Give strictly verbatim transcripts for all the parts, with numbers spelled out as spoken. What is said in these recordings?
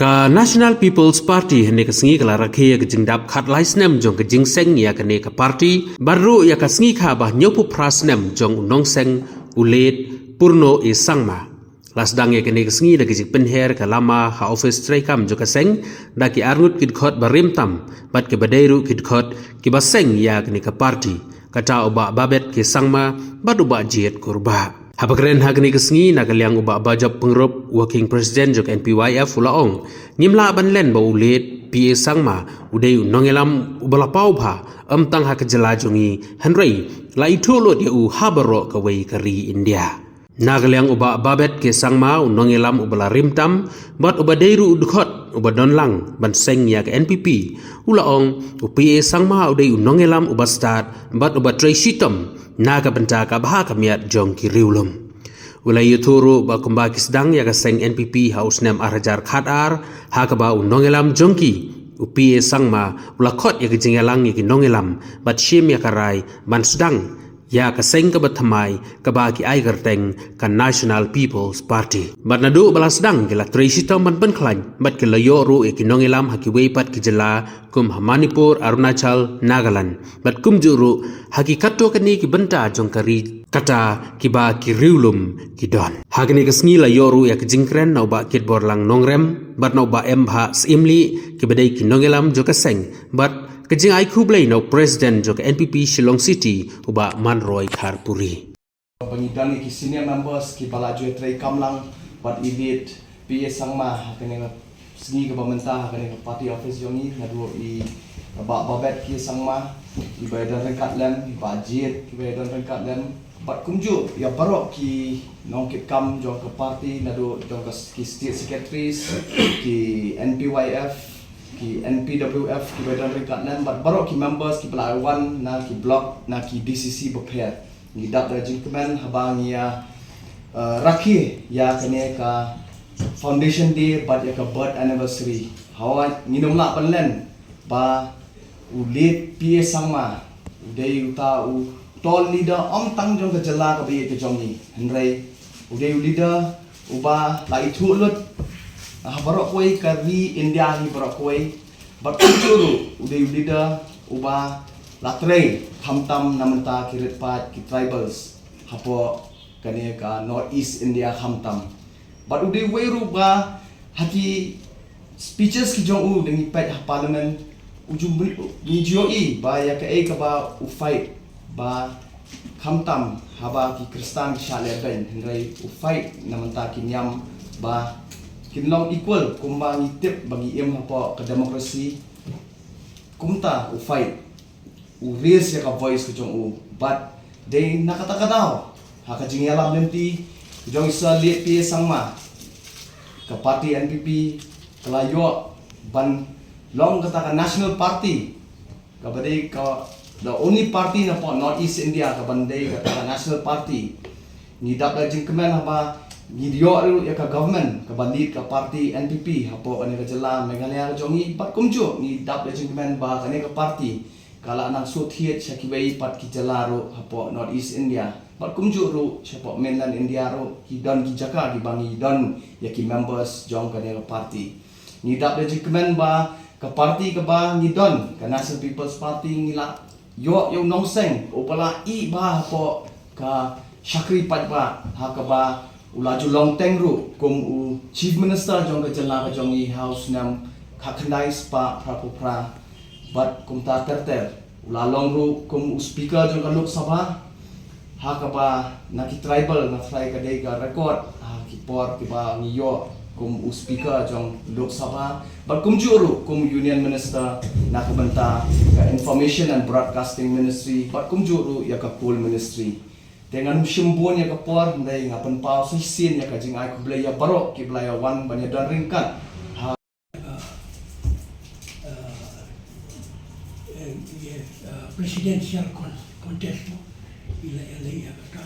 Ka National People's Party hynne ka sngi ka la rakhe ïa ka jingdap khatlai snem jong ka jingseng ïa kane ka party, bad ruh ïa ka sngi kha ba hynñiewphew phra snem jong u nongseng u late Purno A Sangma. La sdang ïa kane ka sngi da ka jingpynher ka lama ha office treikam jong ka seng da ki arngut ki dkhot ba rim tam bad kiba dei ruh ki dkhot kiba seng ïa kane ka party, kata u Bah Babet K Sangma bad u Bah Jied Kurbah. Haba kren ha kane ka sngi na ka liang u Bah Bajop Pyngrope, Working President jong ka N P Y F, u la ong, ngim lah ban len ba u late P A Sangma u dei u nongïalam uba la paw bha, ym tang ha ka jylla jong ngi, hynrei la ithuh lut ïa u ha baroh kawei ka ri India. Na ka liang u Bah Babet K Sangma, u nongïalam uba la rim tam bad uba dei ruh u dkhot uba don lang ban seng ïa ka N P P, u la ong, u P A Sangma u dei u nongïalam uba stad bad uba trei shitom na ka bynta ka bha ka miat jong ki riewlum. U la ïathuh ruh ba kumba ki sdang ïa ka seng N P P ha u snem ar hajar khatar, ha kaba u nongïalam jong ki, u P A Sangma, u la khot ïa ka jingïalang ïa ki nongïalam bad shim ïa ka rai ban sdang ïa ka seng kaba thymmai kaba ki ai kyrteng ka National People's Party. Bad naduh ba la sdang ki la trei shitom ban pynkhlaiñ bad ki la ïoh ruh ïa ki nongïalam ha kiwei pat ki jylla kum ha Manipur, Arunachal, Nagaland bad kumjuh ruh ha ki katto katne ki bynta jong ka ri kata kiba ki riewlum ki don. Ha kane ka sngi la ïoh ruh ïa ka jingkren na u Bah Kitborlang Nongrem bad na u Bah M Bhah Syiemlieh kiba dei ki nongïalam jong ka seng bad ka jingai khublei na u President jong ka N P P Shillong City, u Bah Manroy Kharpuri. Ba ngi don ngi ki senior members kiba la ju treikam lang bad i late P A Sangma ha kane ka sngi kaba mynta ha kane ka party office jong ngi, naduh i Bah Babet K Sangma iba ïadon ryngkat lem, i Bah Jied kiba ïadon ryngkat lem, bad kumjuh ïa baroh ki nongkitkam jong ka party, naduh jong ka s-, ki state secretaries, ki N P Y F, ki N P W F kiba ïadon ryngkat lem, bad baroh ki members kiba la wan na ki block, na ki D C C bapher. Ngi dap da jingkmen haba ngi ïa, eh, rakhe ïa kane ka foundation day bad ïa ka birth anniversary. Hawa ngin ym lah ban len ba u late P A Sangma u dei uta u tall leader ym tang jong ka jylla kaba ïeit ka jong ngi, hynrei u dei u leader uba la ithuh lut ha baroh kawei ka ri India hi baroh kawei. Bad kumjuh ruh u dei u leader uba la trei khamtam na bynta ki rit paid, ki tribals hapoh kane ka North East India khamtam. Bad u dei uwei ruh ba ha ki speeches ki jong u da ngi peit ha parliament, u ju, ngi ju ïohi ba ïa kaei kaba u fight ba khamtam haba ki Khristan ki shah lehbeiñ, hynrei u fight na bynta ki niam ba kin long equal kumba ngi tip ba ngi im hapoh ka democracy. Kumta u fight, u raise ïa ka voice ka jong u, bad dei na kata ka daw ha ka jingïalam lynti ka jong i Sir late P A Sangma, ka party N P P ka la ïoh ban long kata ka national party, kaba dei ka the only party napoh North East India kaban dei kata ka national party. Ngi dap da jingkmen haba ngi ïoh ruh ïa ka government kaba lead ka party N P P hapoh kane ka jylla Meghalaya ka jong ngi, bad kumjuh ngi dap da jingkmen ba kane ka party ka la nang shu thied sha kiwei pat ki jylla ruh hapoh North East India, bad kumjuh ruh shapoh mainland India ruh ki don ki jaka kiba ngi don ïa ki members jong kane ka party. Ngi dap da jingkmen ba ka party kaba ngi don, ka National People's Party, ngi la ïoh ïa u nongseng uba la ïeh bha hapoh ka shakri paidbah, ha kaba u la ju long teng ruh kum u Chief Minister jong ka jylla ka jong ngi ha u snem khatkhyndai spah phraphew phra, bad kumta ter ter u la long ruh kum u Speaker jong ka Lok Sabha, ha kaba na ki tribal nga tharai ka dei ka record ha ki por kiba ngi ïoh kum u Speaker jong Lok Sabha, bad kumjuh ruh kum Union Minister na ka bynta ka Information and Broadcasting Ministry, bad kumjuh ruh ïa ka Coal Ministry. Te ngan ym shim bun ïa ka por, hynrei nga pynpaw sa shisien ïa ka jingai khublei ïa baroh kiba la ïa wan ban ïa don ryngkat ha, uh, uh, eh, eh, uh, presidential con-, contest mo, i la ïa leh ïa kata.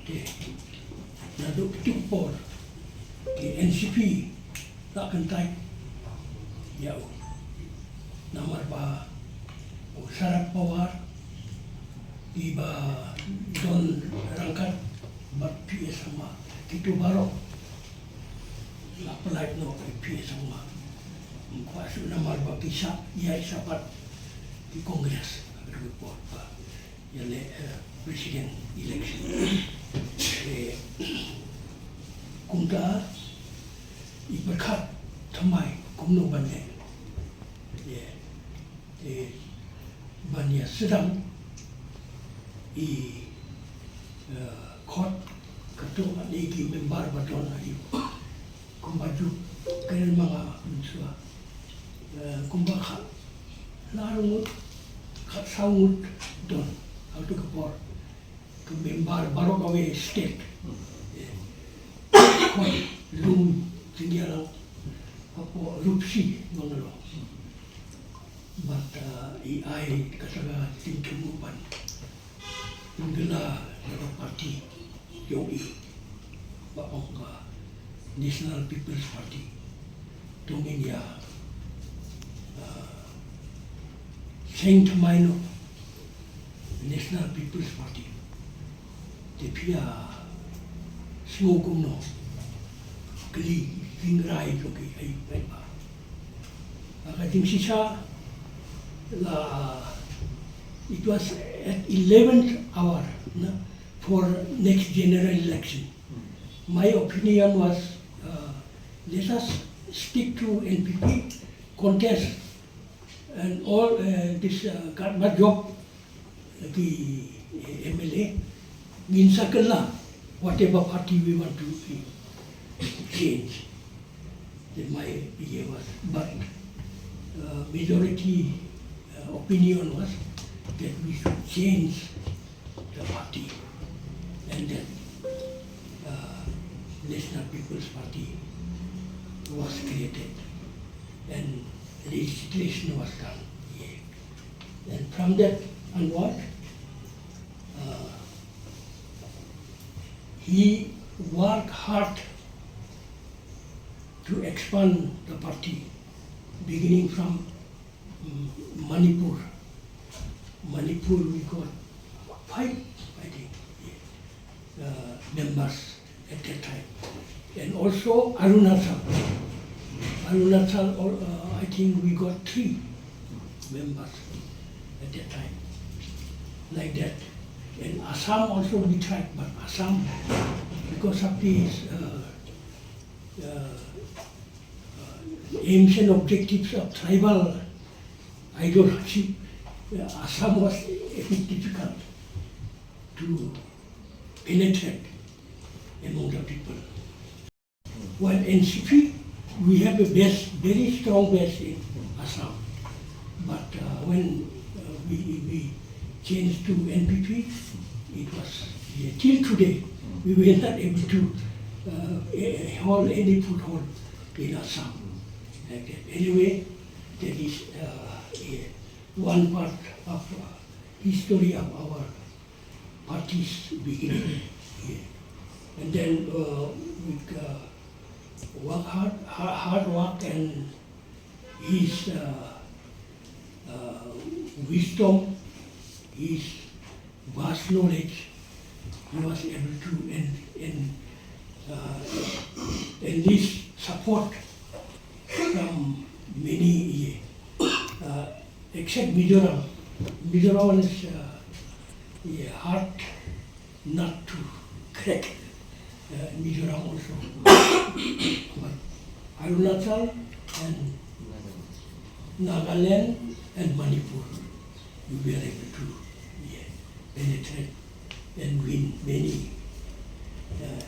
Te naduh kito ki por ki N C P la kyntait ïa u. Namar ba u Sharad Pawar, i Bah Don ryngkat bad P A Sangma, kito baroh la Pynlait noh ïa phi sngewbha. Ym kwah shu namar ba phi shah ïaid shaphang ki Congress ha ka por ba ïaleh, eh, president election. Eh, kumta i pyrkhat thymmai kumno ban leh. Ïa, eh, ban ïa sdang i, eh, khot katto katne ki member ba don ha ïing. Kumba ju kren ma nga mynshuwa. Eh, kumba khat lar ngut, khat saw ngut don ha kato ka por. Ka member baroh kawei state. Eh, khot lum jingïalang hapoh Rupshi Bangalore. Bad, eh, i ai kata ka jingthmu ban pynkylla na ka party jong i ba ong ka National People's Party. To ngin ïa, ah, seng thymmai noh National People's Party. Te phi ïa sngew kumno? Kylli jingrai jong ki ai paidbah. Ka jingshisha la, it was at eleventh hour, na, for next general election. My opinion was, uh, let us stick to N P P, contest and all, uh, this, uh, Garba job, the, uh, M L A, ngin sa kylla whatever party we want to, uh, change. Then my idea was, but, uh, majority, uh, opinion was that we should change the party, and then, uh, National People's Party was created, and registration was done. And from that onward, uh, he worked hard to expand the party, beginning from, mm, Manipur. Manipur, we got five, I think, uh, members at that time. And also Arunachal. Arunachal, uh, I think we got three members at that time. Like that. And Assam also we tried, but Assam, because of these, uh, uh, uh, aims and objectives of tribal ideology, uh, Assam was a bit difficult to penetrate among the people. While N C P, we have a base, very strong base in Assam. But, uh, when, uh, we, we changed to N P P, it was, yeah, till today, we were not able to, uh, eh, hold any foothold in Assam. Like that. Anyway, that is, uh, a, one part of, uh, history of our party's beginning. Yeah. And then, uh, we, uh, work hard, hard, hard work and his, uh, uh, wisdom, his vast knowledge, he was able to en-, en-, uh, enlist support from many, uh, except Mizoram. Mizoram is, uh, yeah, hard nut to crack. Uh, Mizoram also. But Arunachal and Nagaland and Manipur, we were able to, yeah, penetrate and win many, uh,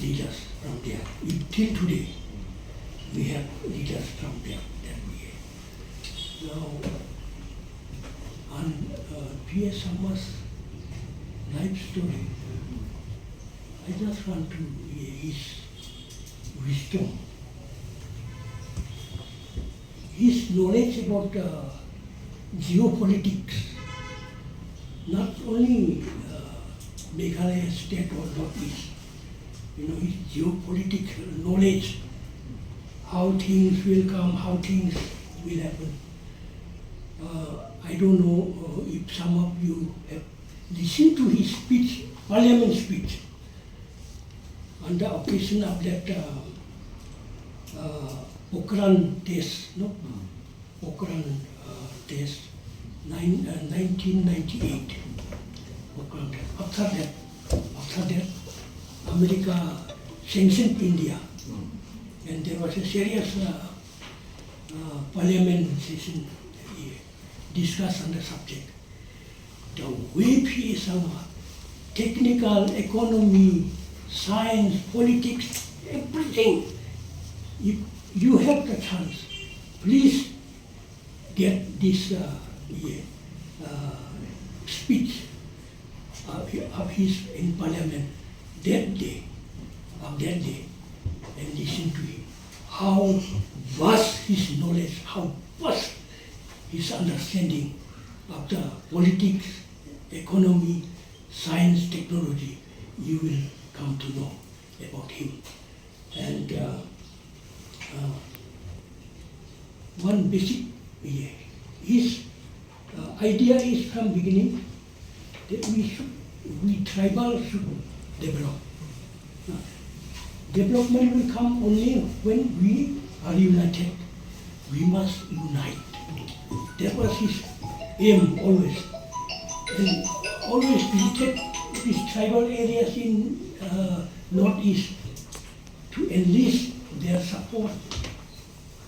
leaders from there. Till today, we have leaders from there that we have. Now, on, uh, P A Sharma's life story, I just want to hear his wisdom, his knowledge about, uh, geopolitics, not only, uh, Meghalaya state or Northeast, you know, his geopolitical knowledge, how things will come, how things will happen. Uh, I don't know, uh, if some of you have listened to his speech, parliament speech, on the occasion of that, uh, uh, Pokhran test, no? Pokhran uh, test, nine, uh, nineteen ninety-eight. Pokhran test. After that, after that, America sanctioned India, and there was a serious uh, uh, parliament session, uh, discuss on the subject. The way P A Sangma, technical, economy, science, politics, everything. If you have the chance, please get this uh, yeah, uh, speech uh, of his in parliament that day, of that day, and listen to him. How vast his knowledge, how vast his understanding of the politics, economy, science, technology, you will come to know about him. And uh, uh, one basic, yeah, his uh, idea is from beginning that we should, we tribal should develop. Uh, development will come only when we are united. We must unite. That was his aim always. And always visited these tribal areas in uh, Northeast to enlist their support,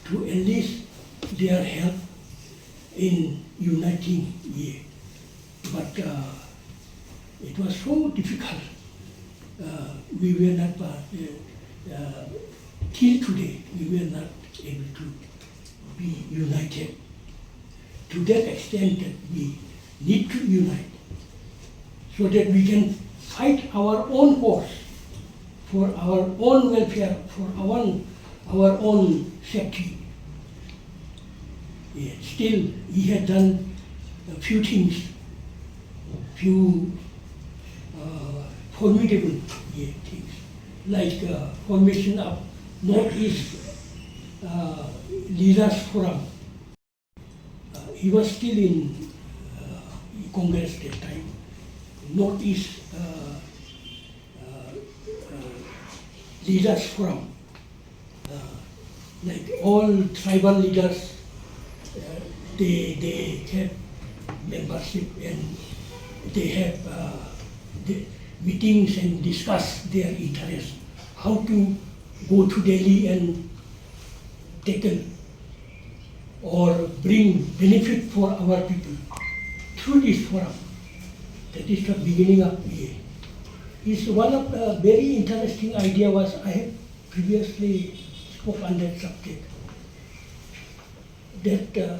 to enlist their help in uniting Ye. But uh, it was so difficult. Uh, we were not, uh, uh, till today, we were not able to be united to that extent that we need to unite so that we can fight our own cause for our own welfare, for our, our own safety. Yeah, still, he had done a few things, few uh, formidable, yeah, things, like uh, formation of Northeast uh, Leaders Forum. Uh, he was still in uh, Congress that time. Northeast uh, uh, uh, Leaders Forum, uh, like all tribal leaders, uh, they, they have membership and they have uh, the meetings and discuss their interests. How to go to Delhi and tackle or bring benefit for our people through this forum. That is the beginning of P A. Is one of the very interesting idea was I have previously spoke on that subject, that uh,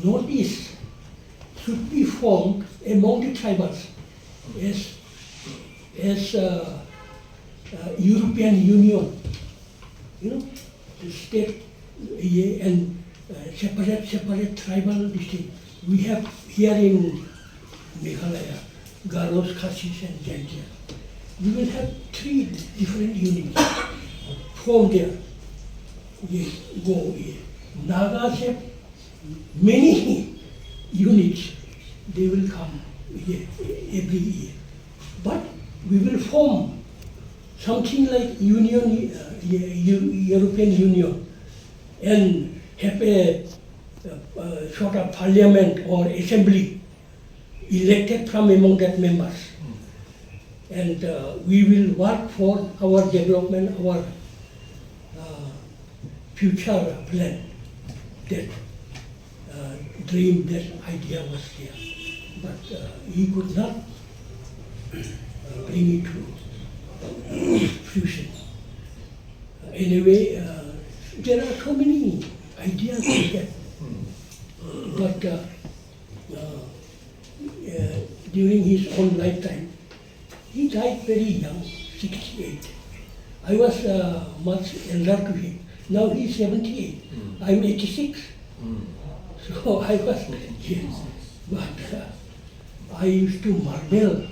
Northeast should be formed among the tribals as, as uh, uh, European Union, you know, the state, yeah, and uh, separate, separate tribal district. We have here in Meghalaya, Garos, Khasis, and Jaintia. We will have three different units formed there. Yeah, go, yeah. Nagas have many units, they will come, yeah, every year. But we will form something like Union, uh, Eu- European Union, and have a, uh, uh, sort of parliament or assembly elected from among that members. And uh, we will work for our development, our uh, future plan. That uh, dream, that idea was there. But uh, he could not uh, bring it to fruition. Uh, anyway, uh, there are so many ideas we get. But uh, uh, uh, during his own lifetime, he died very young, sixty-eight. I was uh, much elder to him. Now he is seventy-eight. I'm eighty-six. So I was, yes. But uh, I used to marvel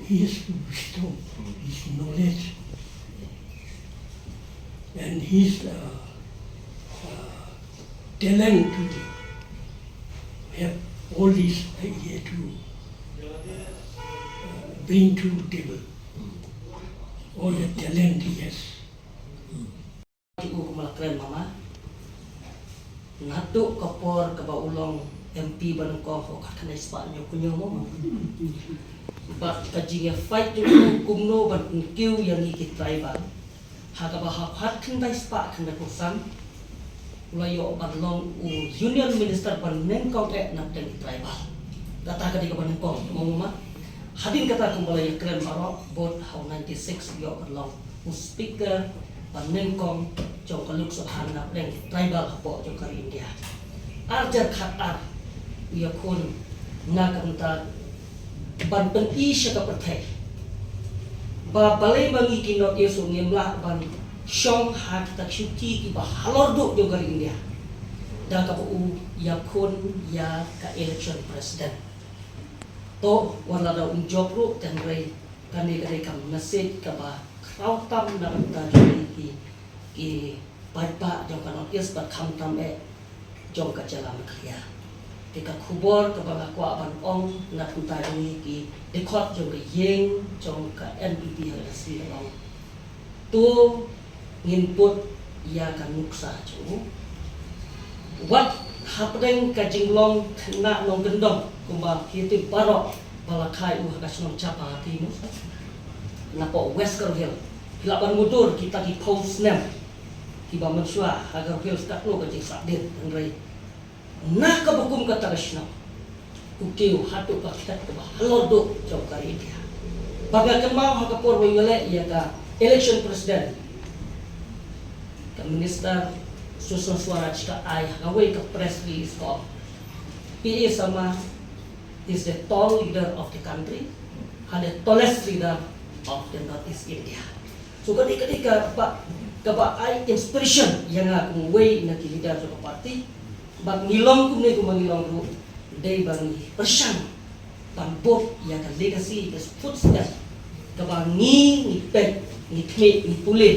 his wisdom, his knowledge, and his uh, uh, talent to have all this idea to uh, bring to table. All the talent he has. Mama, naduh ka por kaba u long M P ba nyngkong, oh, ka kane spah nyo kunyo mama. Bad ka jingïa fight jong u kumno ban pynkiew ïa ngi ki tribal. Ha kaba ha khat khyndai spah khyndai phew san u la ïoh ban long u Union Minister ba nyngkong eh na pdeng ki tribal. Kata ka dei kaba nyngkong mama. Hadien kata kumba la ïakren baroh, bad ha u ninety six u ïoh ban long u Speaker ba nyngkong jong ka Lok Sabha na pdeng tribal hapoh jong ka ri India. Ar hajar khat ar u ïakhun na ka bynta ban pyni sha ka pyrthei ba balei ma ngi ki North East ngim lah ban shong ha kita ki shuki kiba halor duh jong ka ri India. Da kaba u ïakhun ïa ka election president. To wat la da um jop ruh, hynrei kane ka dei ka message kaba khraw tam na ka bynta jong ngi ki, ki paidbah jong ka North East bad khamtam eh jong ka jylla Meghalaya. Te ka khubor kaba nga kwah ban ong na ka bynta jong ngi ki dkhot jong ka ïing jong ka N P P ha ka sngi ka long, to ngin put ïa ka nuksa jong u. Wat hapdeng ka jinglong khynnah nongkyndong kumba phi tip baroh ba la kha ïa u ha ka shnong Chapati, napoh West Garo Hills. Phi lah ban mutdur kita ki phew snem kiba mynshuwa ha Garo Hills katno ka jingsahdien, hynrei na kaba kum kata ka shnong u kiew haduh ka khet kaba halor duh jong ka ri India. Ba nga kynmaw ha ka por ba u ïaleh ïa ka election president, ka Minister Sushma Swaraj ka ai ha kawei ka press release ka ong, P A Sharma is the tall leader of the country and the tallest leader of the Northeast India. So ka dei, ka dei kaba, kaba ai inspiration ïa nga kum uwei na ki leader jong ka party. Bad ngi long kumne kumba ngi long ruh dei ba ngi pyrshang ban buh ïa ka legacy, ka footstep kaba ngi, ngi peit, ngi khmih, ngi pule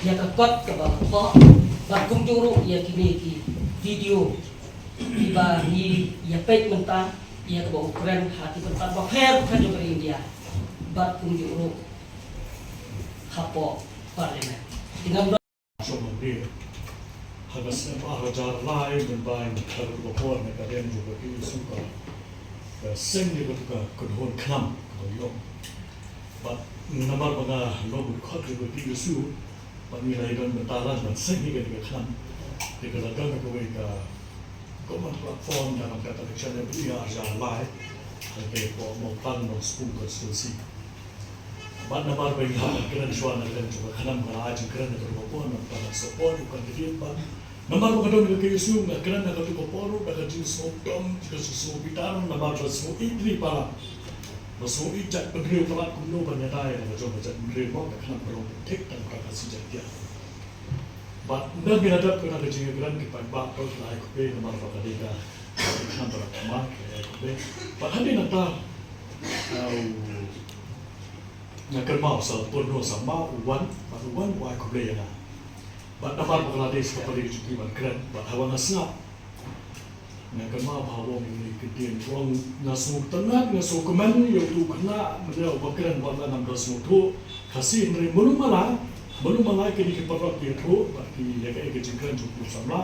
ïa ka kot kaba la thoh. Bad kumjuh ruh ïa kine ki video kiba ngi ïa peit mynta, ïa kaba u kren ha ki bynta bapher bapher jong ka India. Bad kumjuh ruh hapoh Parliament. Te ngam don. Shong Longdie. Ha ka snem ar hajar lai mynba ngi kha katu ka por na ka dem jong ka K S U ka, ka seng ïa katu ka kynhun khnam kaba ïong. Bad namar ba nga long u dkhot jong ka K S U, bad ngi la ïadon bynta lang ban seng ïa kane ka khnam. Te ka la don kawei ka common platform da ka election na ka bynta ar hajar lai. Hangtei hapoh Mawphlang Nongspung constituency. Bad namar ba ngi la kren shuwa na ka liang jong ka khnam, nga la ai jingkren na ka por, namar ba nga support u candidate, bad namar ba nga don ha ka K S U, nga kren na katu ka por ruh da ka jingsngewdom, ka jingsngewbitar, namar ba sngewsih ïa ki para, ba sngewsih ïa ki briew palat kumno ban ïada ïa ka jong ka jaitbynriew, ba ka khnam ka long thik tang ka Khasi Jaintia. Bad ynda ngi la dep kane ka jingkren, ki paidbah ki la ai khublei namar ba ka dei ka khnam ba thymmai, ki la ai khublei. Bad hadien nangta, uh, nga kynmaw Sir Purno Sangma u wan, bad u wan u ai khublei ïa nga. Bad namar ba ka la dei sa ka pali ka jong ki ban kren, bad haba nga sngap, nga kynmaw ba ha u ong ïa une u kyntien, u ong, nga sngewtynnat, nga sngewkmen ïa utu u khynnah mynne uba kren, wat la ngam da sngewthuh Khasi, hynrei malu mala, malu mala kine ki paralok ki ïathuh bad ki ïa kaei ka jingkren jong utu u samla.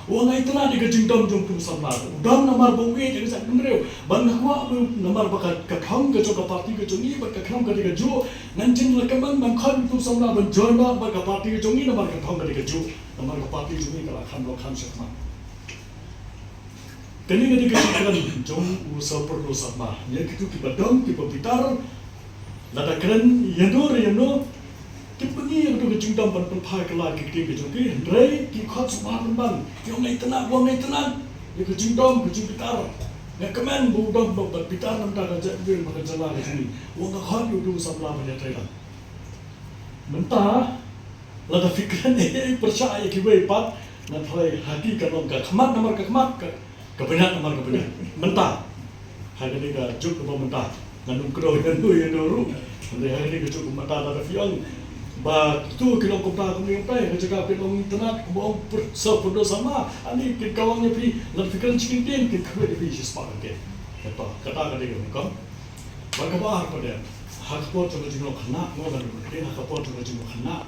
U ong nga itynnat ïa ka jingdom jong utu u samla. U dom namar ba u ïeit ïa ka jaitbynriew. Bad nga kwah ba namar ba ka, ka thong ka jong ka party ka jong ngi bad ka khnam ka dei kajuh, ngan jin recommend ban khot utu u samla ban join bad ka party ka jong ngi namar ka thong ka dei kajuh, namar ka party ka jong ngi ka la kham dohkha shakhmat. Kane ka dei ka jingkren jong u Sir Purno Sangma. Ïa kito kiba dom, kiba bitar, lada kren ïano re ïano, kim pyni ïa kato ka jingdom ban pynphai kylla ïa ki ktien ka jong ki, hynrei ki khot sngewbha pynban. Ki ong nga itynnat, u ong nga itynnat ïa ka jingdom, ka jingbitar. Nga kmen ba u dom, ba bitar namar ka jaitbynriew bad ka jylla ka jong ngi. U ong nga khot ïa uto u samla ban ïatrei lang. Mynta lada phi kren ei ei pyrshah ïa kiwei pat, nga tharai ha ki kan long ka khmat namar ka khmat, ka, ka bniat namar ka bniat. Mynta ha kane ka juk kaba mynta, ngan ym kdew ïano ïano ruh. Hynrei ha kane ka juk kaba mynta lada phi ong ba kito ki long kumta kumne kumta, ha ka jaka phi long itynnat kumba ong Sir Purno Sangma, ani kin kawang ïa phi, lada phi kren shi kyntien kin kawang ïa phi shispah kyntien. Kata, kata ka dei ka nyngkong. Bad kaba ar pat, ha ka por jong ka jinglong khynnah, nga ong, ha ka por jong ka jinglong khynnah,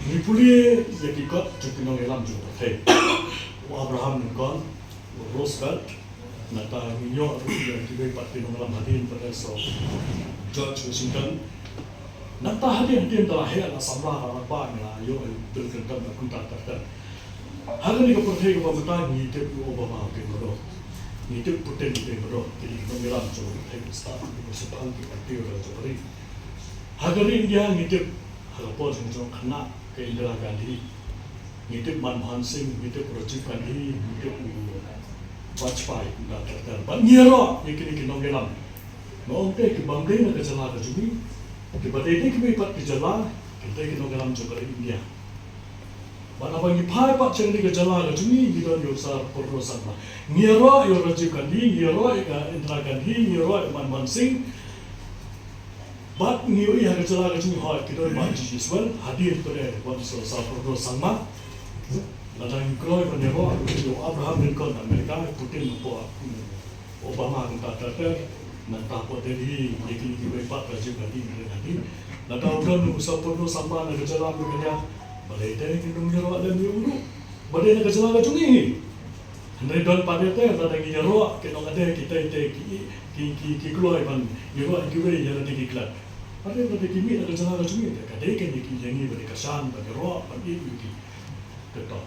Ngi pule ïa ki kot jong ki nongïalam jong ka pyrthei. U Abraham Lincoln, u Roosevelt, nangta ngi ïoh ruh ïa kiwei pat ki nongïalam hadien pat, so George Washington. Nangta hadien hadien, da la heh la samla la rangbah, ngi la ïoh ïa u Bill Clinton, la kumta ter ter. Ha kane ka pyrthei kaba mynta ngi tip u Obama u dei mardor. Ngi tip Putin u dei mardor. Kine ki nongïalam jong ka pyrthei, ki stad, ki nongshemphang, ki pyrthei jong ka ri. Ha ka ri India ngi tip, ha ka por jong u khynnah ka Indira Gandhi, ngi tip Manmohan Singh, ngi tip Rajiv Gandhi, ngi tip u Vajpayee, kumta ter ter. Bad ngi ïaroh ïa kine ki nongïalam. Nga ong te, ki bym dei na ka jylla ka jong ngi, kiba dei dei kiwei pat ki jylla, ki dei ki nongïalam jong ka ri India. Bad haba ngi phai pat sha kane ka jylla ka jong ngi, ngi don ïa u Sir Purdno Sangma. Ngi ïaroh ïa u Rajiv Gandhi, ngi ïaroh ïa ka Indira Gandhi, ngi ïaroh ïa u Manmohan Singh. Bad ngi ïohi ha ka jylla ka jong ngi, hooid, ki don ba G G Swell, hadien pat de, ba u Sir Purdno Sangma. Lada ngi kloi ban ïaroh ïa u Abraham Lincoln na America, Putin na Obama, kumta ter ter, nangta pat Delhi, ïa kine kiwei pat, Rajiv Gandhi, Indira Gandhi. Lada u don u Sir Purdno Sangma na ka jylla Meghalaya, balei te ngin ym ïaroh lem ïa u ruh? Ba dei na ka jylla ka jong ngi. Hynrei don pat de te, lada ngi ïaroh, ki nongïaroh, ki tei tei, ki, ki, ki, ki kloi ban ïaroh ïa kiwei, ïa lade ki klet. Pat de, lada ki mih na ka jylla ka jong ngi, te ka dei kane, ki ïa ngi ba dei ka shan ban ïaroh, ban ïeit ïa ki. Te to.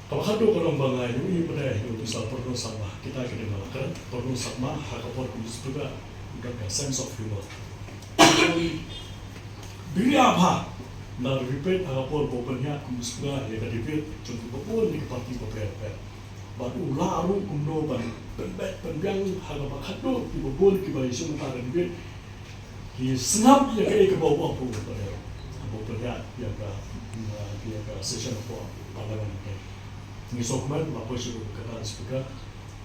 Kaba khatduh ka long ba nga ïohi pat de ïa u Sir Purdno Sangma, kita ki dei, nga la kren, Purdno Sangma, ha ka por kum u speaker, u don ka sense of humor. Biria bha, na repeat ha ka por ba u pynïaid kum u speaker ïa ka debate jong kiba bun ïa ki party ba pher pher. Bad u lah ruh kumno ban pynbeit pynbiang ha kaba khatduh kiba bun kiba ïashim bynta ha ka debate. Ki sngap ïa kaei kaba u ong, u ong pat de. Haba u pynïaid ïa ka, ïa ka session of parliament. Ngi sngewkmen ba poi sha u kyrdan speaker.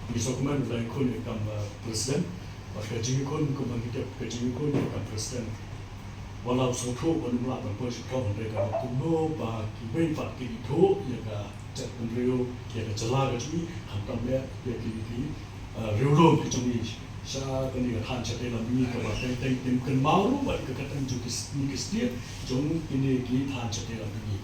Ngi sngewkmen ba u la ïakhun ïa ka kam, uh, president. Bad ka jingïakhun kumba ngi tip, ka jingïakhun ïa ka kam president, wat la u sngewthuh ba um lah ban poi sha ka kam, hynrei kaba kumno ba kiwei pat ki ithuh ïa ka jaitbynriew, ïa ka jylla ka jong ngi, khamtam eh ïa ki, ki, uh, riewlum ki jong ngi sha kane ka thaiñ shatei lam mihngi, kaba teng teng kim kynmaw ruh bad ka kyrteng jong ki s-, kine ki state, jong kine ki thaiñ shatei lam mihngi.